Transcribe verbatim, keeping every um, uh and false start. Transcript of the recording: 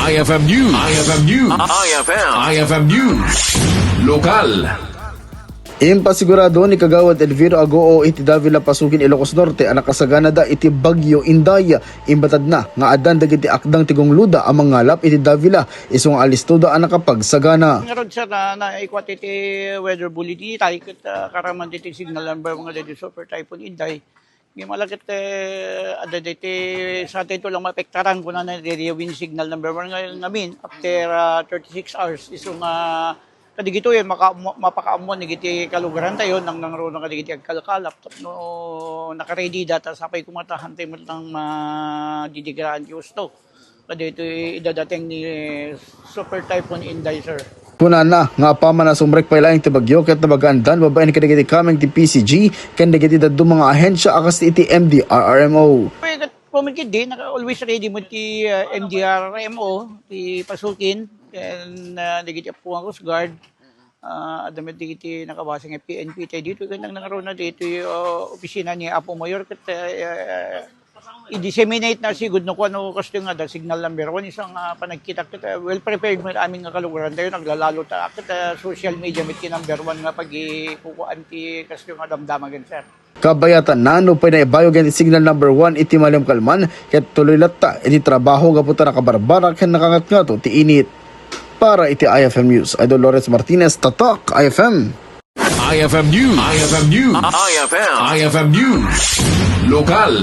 I F M News. I F M News. I F M. I F M News. Lokal. Impasigurado ni Kagawad Elviro Agoo iti Davila, Pasukin, Ilocos Norte a nakasaganada iti Bagyo Inday. Imbatadna nga addan dagiti akdang ti gungloda a mangalap iti Davila isu nga alistoda a nakapagsagana. Ngarud, sir, na naikuat iti weather bulletin ita ket, ah, karaman diti signal number one nga dagiti Super Typhoon Inday. Ngem ala ket, eh, adda dagiti sa tayo lang maapektaran, kunana, dagiti wind signal number one nga, ngamin after, ah, thirty-six hours isu nga kadigitoy, maka-, mapakaammuan dagiti kalugaran tayo nang nangruna kadigiti agkalkalap tapno nakaready data sapay kumatahan tayo met lang madidigraan ti husto. Kaditoy idadateng ni Super Typhoon Inday, sir. Kunana nga apaman a sumrek pay laeng ti bagyo ket nabagaandan babaen kadagiti kameng ti P C G ken dagiti dadduma nga ahensya a kas iti M D R R M O. Pamikid di, naka-, always ready mo ti, ah, M D R R M O, ti Pasukin, ken, ah, dagiti Apuang Coast Guard. Ah, adda met dagiti nakabase nga P N P tayo dito, ken nangruna dito, ah, opisina ni Apo Mayor, ket, ah, i-disseminate na sigud no kuano kasto nga adda signal number one, isang, ah, panagkita ket, ah, well prepared met amin nga kalugaran tayo, naglalalo ta ket, ah, social media met ti number one nga pagikukuan ti kasto nga damdamagen, sir. Kabayatanna, no pay naibayog iti signal number one iti Maliom-Calman, ket tuloy latta iti trabaho gapu ta nakabarbara ken nakangatngato ti init. Para iti I F M News, Idol Lawrence Martinez, Tatak I F M. I F M News. I F M News. I F M. I F M News. Lokal.